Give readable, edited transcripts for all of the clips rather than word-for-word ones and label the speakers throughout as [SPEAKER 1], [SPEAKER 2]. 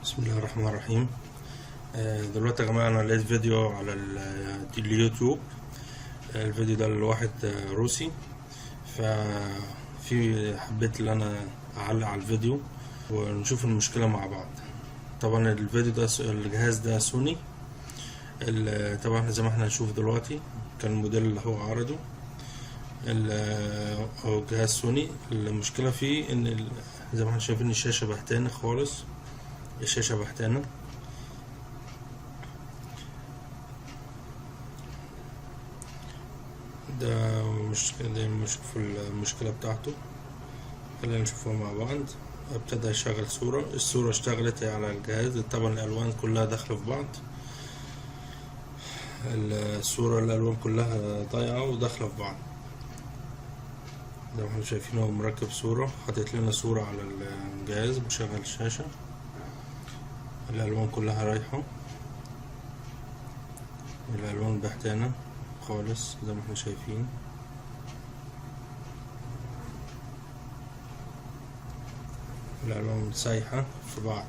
[SPEAKER 1] بسم الله الرحمن الرحيم. دلوقتي يا جماعة أنا لقيت فيديو على اليوتيوب. الفيديو ده لواحد روسي، ففي حبيت إن أنا أعلق على الفيديو ونشوف المشكلة مع بعض. طبعا الفيديو ده الجهاز ده سوني. طبعا زي ما احنا هنشوف دلوقتي كان الموديل اللي هو عرضه هو جهاز سوني. المشكلة فيه إن زي ما احنا شايفين الشاشة بهتانة خالص، الشاشة بهتانة. ده مش ده مش في المشكلة بتاعته، خلينا نشوفها مع بعض. ابتدى يشغل صورة، الصورة اشتغلت على الجهاز. طبعا الألوان كلها داخلة في بعض، الصورة الألوان كلها ضايعة وداخلة في بعض. زي ما احنا شايفين هو مركب صورة، حاطط لنا صورة على الجهاز، مشغل الشاشة، الألوان كلها رايحة، الألوان بهتانة خالص زي ما احنا شايفين. الألوان سايحة في بعض.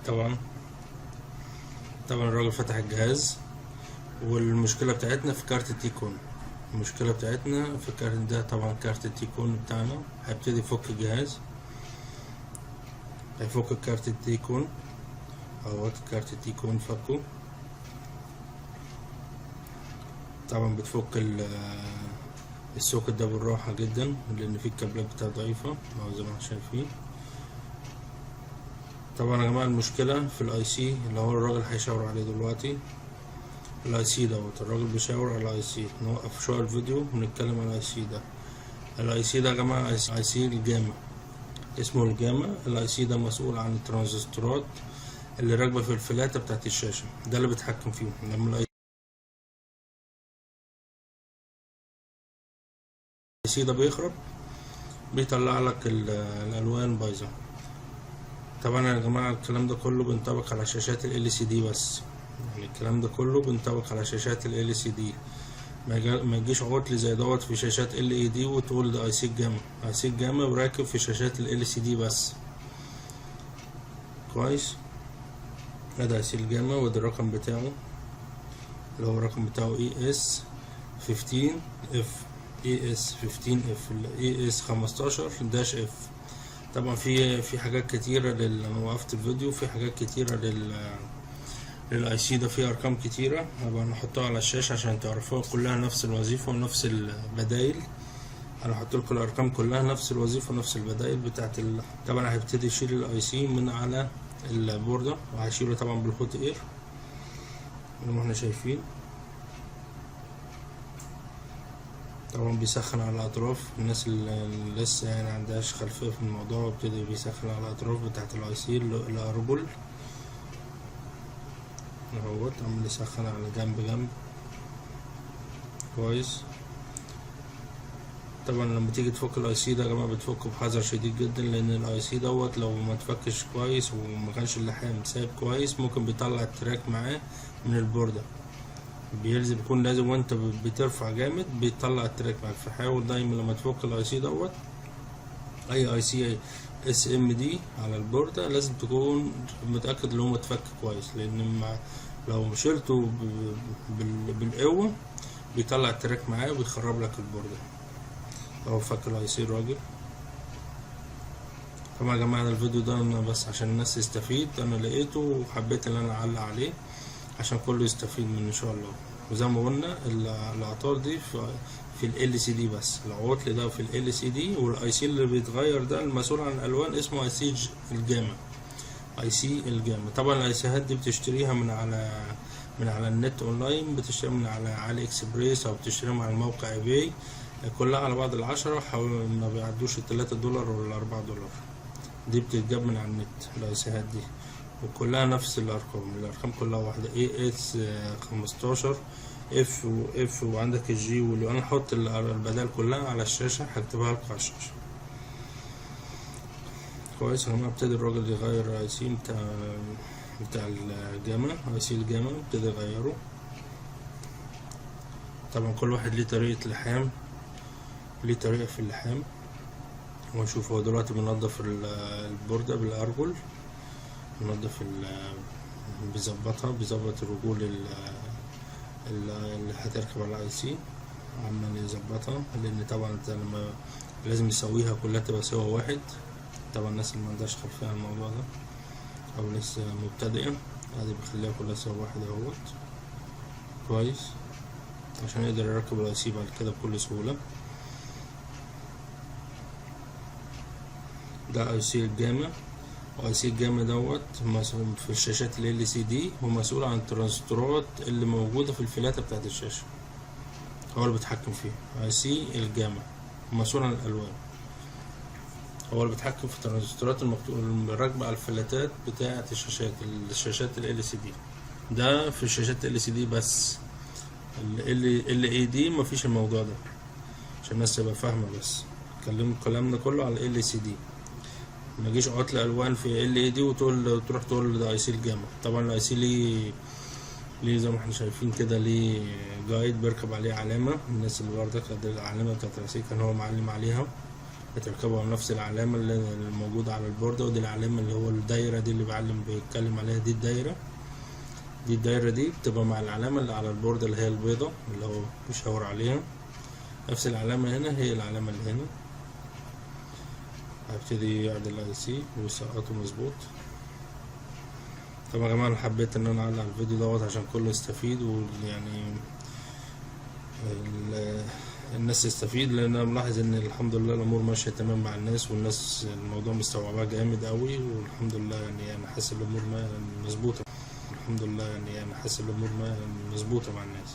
[SPEAKER 1] طبعا الراجل فتح الجهاز، والمشكلة بتاعتنا في كارت التيكون. المشكلة بتاعتنا في الكارت ده، طبعا كارت التيكون بتاعنا هيبتدي يفك الجهاز، هيفك الكارت التيكون اهوت، كارت التيكون فكه. طبعا بتفك ال socket ده بالراحة جدا لأن في الكابلات بتاعته ضعيفة اهو زي ما احنا شايفين. طبعا يا جماعة المشكلة في ال IC اللي هو الراجل هيشاور عليه دلوقتي، ال IC دوت الراجل بيشاور على ال IC. نوقف شوية الفيديو ونتكلم على ال IC ده. ال IC ده يا جماعة IC الجاما، اسمه الجاما. ال IC ده مسؤول عن الترانزستورات اللي راكبة في الفلاتة بتاعت الشاشة، ده اللي بيتحكم فيهم. لما ال IC ده بيخرب بيطلع لك الالوان بايظة. طبعا يا جماعة الكلام ده كله بينطبق على شاشات ال LCD بس، يعني الكلام ده كله بينطبق على شاشات ال LCD. ما يجيش عطل زي دوت في شاشات LED وتقول ده IC الجاما. IC الجاما راكب في شاشات ال LCD بس. كويس، ادي IC الجاما، وده الرقم بتاعه اللي هو الرقم بتاعه AS 15 F، AS 15 F، AS 15 dash F. طبعا في حاجات كتيرة انا وقفت الفيديو، في حاجات كتيرة لل IC ده، في ارقام كتيرة هبقى نحطها على الشاشة عشان تعرفوها كلها نفس الوظيفة ونفس البدايل. انا هحط لكم الارقام كلها نفس الوظيفة ونفس البدايل بتاعت طبعا هيبتدي يشيل ال IC من على البوردة، وهشيله طبعا بال hot air زي ما احنا شايفين. طبعا بيسخن على الاطراف، الناس اللي لسه عندهاش خلفية في الموضوع وابتدي بيسخن على الاطراف بتاعت ال IC الارجل اهوت، عمال يسخن على جنب جنب. كويس. طبعا لما تيجي تفك ال IC ده يا جماعه بتفكه بحذر شديد جدا، لان ال IC دوت لو ما تفكش كويس وما كانش اللحام سايب كويس ممكن بيطلع ال track معاه من البورده، بيلزم بيكون لازم وانت بترفع جامد بيطلع ال track معاك. فحاول دايما لما تفك ال IC دوت، اي IC SMD على البورده لازم تكون متاكد ان هو متفك كويس، لان لو شلته بالقوه بيطلع ال track معاه وبيخرب لك البورده. اهو فك ال IC الراجل. طبعا يا جماعه الفيديو ده انا بس عشان الناس تستفيد، انا لقيته وحبيت ان انا اعلق عليه عشان كله يستفيد منه ان شاء الله. وزي ما قلنا الاعطال دي في ال LCD بس، العطل ده في ال LCD، وال IC اللي بيتغير ده المسؤول عن الالوان اسمه IC الجاما، IC الجاما. طبعا ال IC هات دي بتشتريها من على النت اونلاين، بتشتريها من على علي اكسبريس او بتشتريها من على الموقع eBay، كلها على بعض العشرة حوالي ما بيعدوش التلاتة دولار ولا الأربعة دولار. دي بتتجاب من على النت ال IC هات دي، وكلها نفس الارقام، الارقام كلها واحده، AS 15 F و F، وعندك ال G واللي انا هحط البدائل كلها على الشاشه، هكتبها لكم على الشاشه. كويس يا جماعه. ابتدي الراجل يغير IC بتاع الجاما، IC الجاما ابتدي يغيره. طبعا كل واحد ليه طريقة لحام، ليه طريقة في اللحام. ونشوف هو دلوقتي بينضف البوردة بالأرجل، بينضف بيظبطها، بيظبط الرجول اللي هتركب على ال IC، عمال يظبطها، لان طبعا انت لما لازم يسويها كلها تبقى سوا واحد. طبعا الناس اللي ما عندهاش خلفية عن الموضوع ده او لسه مبتدئة، ادي بيخليها كلها سوا واحد اهوت كويس، عشان يقدر يركب ال IC بعد كده بكل سهولة. ده IC ال gamma، و IC ال gamma دوت مسؤول في الشاشات ال LCD، هو مسؤول عن الترانزستورات اللي موجودة في الفلاتة بتاعت الشاشة، هو اللي بيتحكم فيها. IC ال gamma مسؤول عن الألوان، هو اللي بيتحكم في الترانزستورات الراكبة على الفلاتات بتاعة الشاشات ال LCD. ده في الشاشات ال LCD بس، ال LED مفيش الموضوع ده، عشان الناس تبقى فاهمة. بس كلامنا كله على ال LCD، ما يجيش عطل الوان في LED وتقول تروح تقول ده IC ال gamma. طبعا ال IC ليه زي ما احنا شايفين كده، ليه guide بيركب عليه علامة. الناس اللي برضك العلامة بتاعت ال IC كان هو معلم عليها، بتركبها على نفس العلامة اللي موجودة على البوردة. ودي العلامة اللي هو الدايرة دي اللي بعلم بيتكلم عليها، دي الدايرة، دي الدايرة دي بتبقى مع العلامة اللي على البوردة اللي هي البيضة اللي هو بيشاور عليها. نفس العلامة هنا هي العلامة اللي هنا. هبتدي يعدل ال IC ويسقطه مظبوط. طبعا يا جماعة انا حبيت ان انا اعلق على الفيديو دوت عشان كله يستفيد، ويعني الناس تستفيد، لان انا ملاحظ ان الحمد لله الامور ماشية تمام مع الناس، والناس الموضوع مستوعباه جامد قوي، والحمد لله. يعني انا حاسس الامور مظبوطة الحمد لله، يعني انا حاسس الامور مظبوطة مع الناس.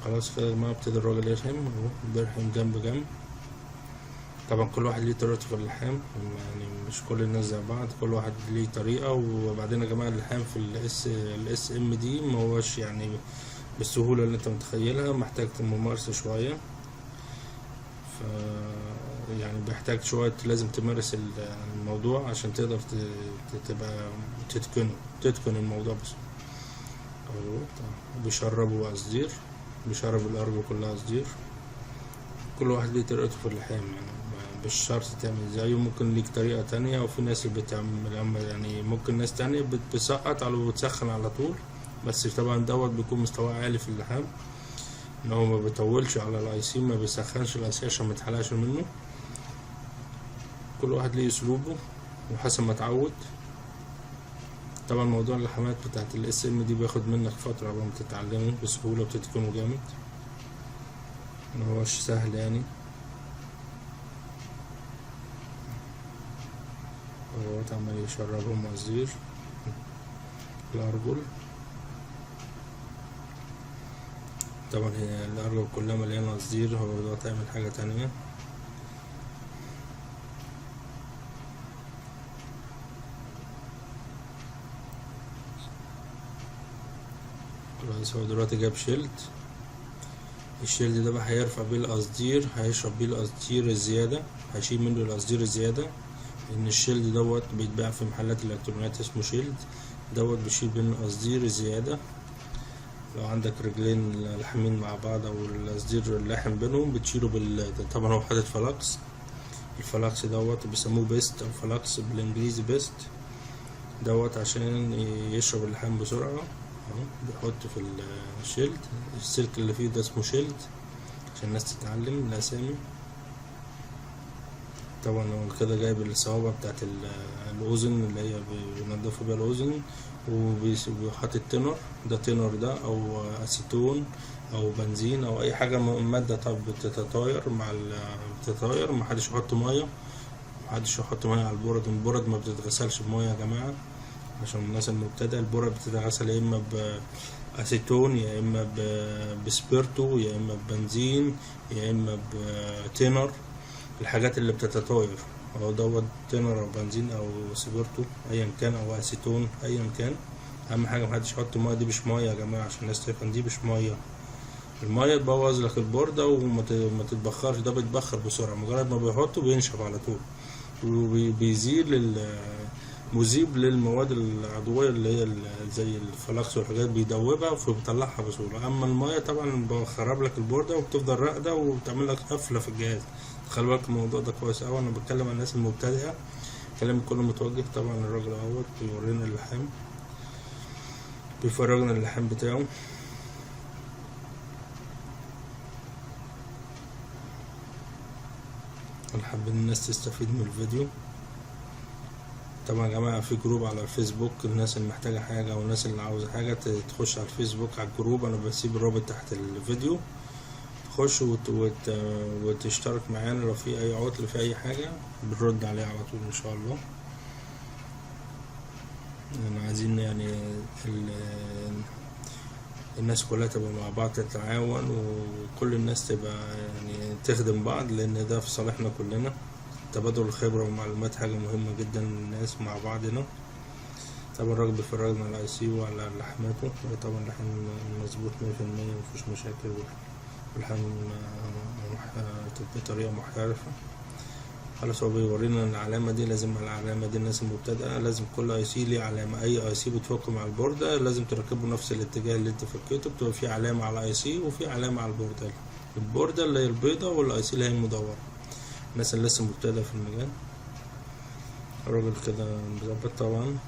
[SPEAKER 1] خلاص كده يا جماعة ابتدى الراجل يرحم اهو، بيرحم جنب جنب. طبعا كل واحد ليه طريقته في اللحام، يعني مش كل الناس زي بعض، كل واحد ليه طريقة. وبعدين يا جماعة اللحام في ال SMD ما هوش يعني بالسهولة اللي انت متخيلها، محتاج ممارسة شوية. ف يعني بيحتاج شوية، لازم تمارس الموضوع عشان تقدر تبقى تتقن الموضوع بس. اهو بيشربوا قصدير، بيشرب الأرض كلها قصدير. كل واحد ليه طريقته في اللحام، يعني مش شرط تعمل زيه، ممكن ليك طريقة تانية. وفي ناس بتعمل يعني ممكن ناس تانية بتسقط على وتسخن على طول، بس طبعا دوت بيكون مستواه عالي في اللحام، ان هو ما بيطولش على ال IC، ما بيسخنش ال IC عشان ما يتحرقش منه. كل واحد ليه اسلوبه وحسب ما اتعود. طبعا موضوع اللحامات بتاعت ال SMD بياخد منك فترة قبل ما تتعلمه بسهولة وتتقنه جامد، ما هوش سهل يعني. هو عمال يشربهم قصدير الأرجل. طبعا هي الأرجل كلها مليانة قصدير، هو دلوقتي هيعمل حاجة تانية. خلاص هو دلوقتي جاب shield، ال shield ده بقى هيرفع بيه القصدير، هيشرب بيه القصدير الزيادة، هيشيل منه القصدير الزيادة، لأن ال shield دوت بيتباع في محلات الإلكترونيات اسمه shield دوت، بيشيل منه القصدير الزيادة. لو عندك رجلين لاحمين مع بعض أو القصدير اللاحم بينهم بتشيله طبعا هو حاطط flux، ال flux دوت بيسموه paste أو flux بالإنجليزي paste دوت، عشان يشرب اللحام بسرعة. اهو بيحط في ال shield، السلك اللي فيه ده اسمه shield عشان الناس تتعلم الأسامي. طبعا هو كده جايب الصوابع بتاعت الأذن اللي هي بينضفوا بيها الأذن، وبيحط التنر ده، تنر ده أو أسيتون أو بنزين أو أي حاجة مادة طب بتتطاير مع بتتطاير. محدش يحط مية، محدش يحط مية على البورد، البورد ما بتتغسلش بمية يا جماعة عشان الناس المبتدئة. البورد بتتغسل يا إما بأسيتون يا إما بسبيرتو يا إما ببنزين يا إما بتنر، الحاجات اللي بتتطاير. هو دوت تنر أو بنزين أو سبيرتو أيا كان أو أسيتون أيا كان. أهم حاجة محدش يحط مية، دي مش مية يا جماعة عشان الناس تفهم، دي مش مية. المية تبوظ لك البوردة وما تتبخرش، ده بيتبخر بسرعة، مجرد ما بيحطه بينشف على طول وبيزيل مذيب للمواد العضوية اللي هي زي ال flux والحاجات، بيدوبها فبيطلعها بسهولة. اما المايه طبعا بخرب لك البوردة وبتفضل راقدة وبتعمل لك قفلة في الجهاز. خلي بالك الموضوع ده كويس اوي، انا بتكلم عن الناس المبتدئة، كلامي كله متوجه. طبعا الراجل اهوت بيورينا اللحام، بيفرجنا اللحام بتاعه. انا حابين الناس تستفيد من الفيديو. طبعا يا جماعة في group على الفيسبوك، الناس اللي محتاجة حاجة او الناس اللي عاوزة حاجة تخش على الفيسبوك على ال group، انا بسيب الرابط تحت الفيديو، تخش وتشترك معانا. لو في اي عطل في اي حاجة بنرد عليها على طول ان شاء الله. عايزين الناس كلها تبقى مع بعض، تتعاون، وكل الناس تبقى تخدم بعض، لان ده في صالحنا كلنا. تبادل الخبرة والمعلومات حاجة مهمة جدا للناس مع بعضنا. طبعا الراجل بيفرجنا على الاي سي وعلى لحماته، طبعا لحم مظبوط مية في المية، مفيهوش مشاكل، واللحم بطريقة محترفة. خلاص هو بيورينا العلامة دي، لازم العلامة دي الناس المبتدئة لازم كل اي سي ليه علامة، اي اي سي بتفكه مع البوردة لازم تركبه نفس الاتجاه اللي انت فكيته، بتبقى في علامة على اي سي وفي علامة على البوردة، البوردة اللي هي البيضة والاي سي اللي هي المدورة. الناس اللي لسه مبتدئة في المجال. الراجل كده مظبط. طبعا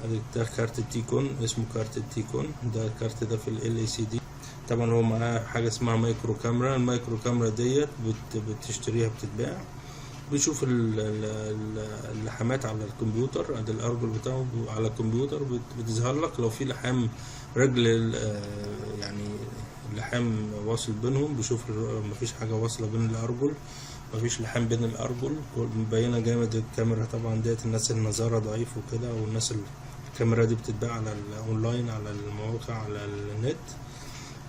[SPEAKER 1] ادي ده كارت التيكون، اسمه كارت التيكون، ده الكارت ده في ال اي سي دي. طبعا هو معاه حاجة اسمها micro camera، ال micro camera ديت بتشتريها بتتباع، بيشوف اللحامات على الكمبيوتر، ادي الارجل بتاعه على الكمبيوتر بتظهر لك لو في لحام رجل، يعني لحام واصل بينهم، بيشوف مفيش حاجة واصلة بين الارجل، مفيش لحام بين الارجل، مبينة جامد الكاميرا. طبعا ديت الناس اللي نظرها ضعيف وكده، والناس الكاميرا دي بتتباع على الاونلاين، على المواقع، على النت،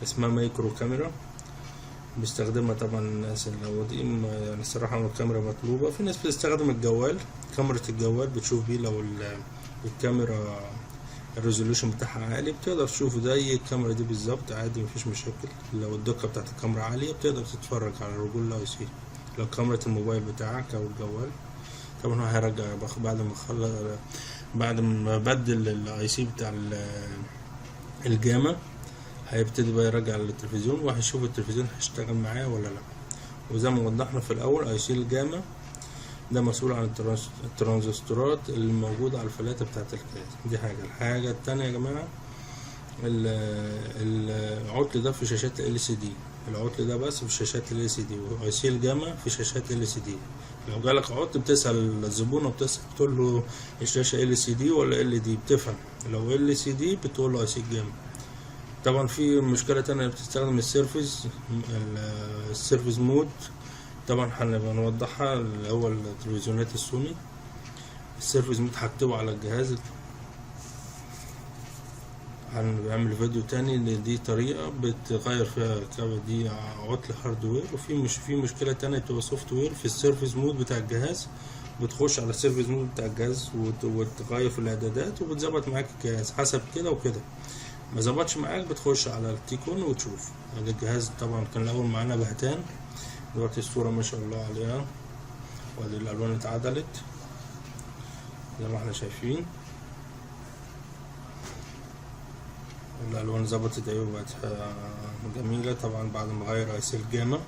[SPEAKER 1] اسمها micro camera، بيستخدمها طبعا الناس اللي هو دي الصراحة الكاميرا مطلوبة. في ناس بتستخدم الجوال، كاميرا الجوال بتشوف بيه لو الكاميرا ال resolution بتاعها عالي بتقدر تشوفه زي الكاميرا دي بالظبط عادي، مفيش مشاكل. لو الدقة بتاعت الكاميرا عالية بتقدر تتفرج على رجول الاي سي لو كاميرا الموبايل بتاعك او الجوال. طبعا هو هيرجع بعد ما خلص، بعد ما بدل الاي سي بتاع الجاما، هيبتدي بقى يرجع للتلفزيون وهيشوف التلفزيون هيشتغل معاه ولا لا. وزي ما وضحنا في الاول اي سي الجاما ده مسؤول عن الترانزستورات اللي موجودة على الفلاتة بتاعت الجهاز، دي حاجة. الحاجة التانية يا جماعة العطل ده في شاشات ال سي دي، العطل ده بس في شاشات ال سي دي، واي سي الجاما في شاشات ال سي دي. لو جالك عطل بتسأل الزبون وبتسأل بتقول له الشاشة ال سي دي ولا ال دي، بتفهم. لو ال سي دي بتقول له اي سي الجاما. طبعا في مشكلة تانية بتستخدم ال service mode، طبعا هنبقى نوضحها، اللي هو التلفزيونات السوني ال service mode هكتبه على الجهاز، هنعمل فيديو تاني اللي دي طريقة بتغير فيها الكابة دي عطل hardware. وفي مش في مشكلة تانية بتبقى software في ال service mode بتاع الجهاز، بتخش على ال service mode بتاع الجهاز وتغير في الاعدادات وبتظبط معاك الجهاز حسب كده وكده. ما ظبطش معاك بتخش على التيكون وتشوف. هذا الجهاز طبعا كان الاول معانا بهتان، دلوقتي الصورة ما شاء الله عليها، وادي الالوان اتعدلت زي ما احنا شايفين، الالوان ظبطت ايوه بقت جميلة. طبعا بعد ما غير اي سي الجاما،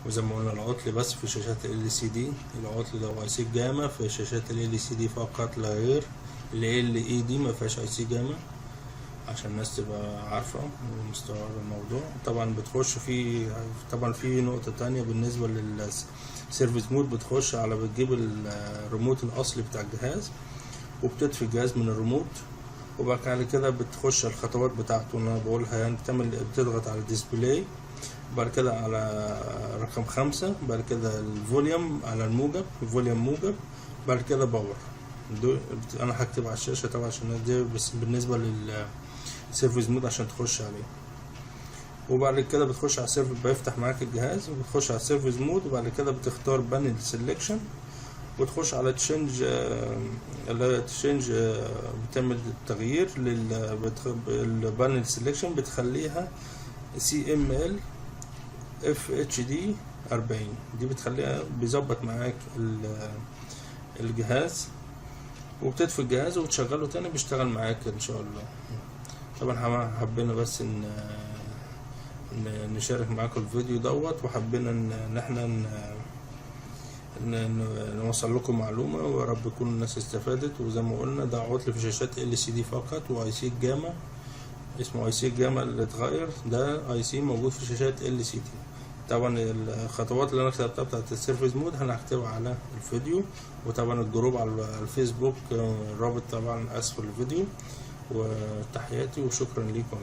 [SPEAKER 1] وزي ما قلنا العطل بس في شاشات ال سي دي، العطل ده اي سي الجاما في شاشات ال سي دي فقط لا غير، ال اي دي ما فيهاش اي سي جاما عشان الناس تبقى عارفة ومستوعبة الموضوع. طبعا بتخش في، طبعا في نقطة تانية بالنسبة لل service mode، بتخش على بتجيب الريموت الأصلي بتاع الجهاز وبتطفي الجهاز من الريموت، وبعد كده بتخش الخطوات بتاعته اللي أنا بقولها، بتضغط على ال display، بعد كده على رقم 5، بعد كده ال volume على الموجب، ال volume موجب، بعد كده power. أنا هكتب على الشاشة طبعا عشان دي بس بالنسبة لل service mode عشان تخش عليه. وبعد كده بتخش على ال service، بيفتح معاك الجهاز وبتخش على ال service mode، وبعد كده بتختار panel selection وتخش على change، اللي هي change، بتعمل تغيير لل panel selection، بتخليها سي ام ال اف اتش دي 40، دي بتخليها بيظبط معاك الجهاز. وبتطفي الجهاز وتشغله تاني بيشتغل معاك ان شاء الله. طبعا حبينا بس ان نشارك معاكم الفيديو دوت، وحبينا ان احنا نوصل لكم معلومة، ويا رب يكون الناس استفادت. وزي ما قلنا ده عطل في شاشات LCD فقط، و IC الجاما اسمه IC الجاما اللي اتغير، ده IC موجود في شاشات LCD. طبعا الخطوات اللي انا كتبتها بتاعت ال service mode هنكتبها على الفيديو، وطبعا ال group على الفيسبوك، الرابط طبعا اسفل الفيديو. وتحياتي وشكرا لكم.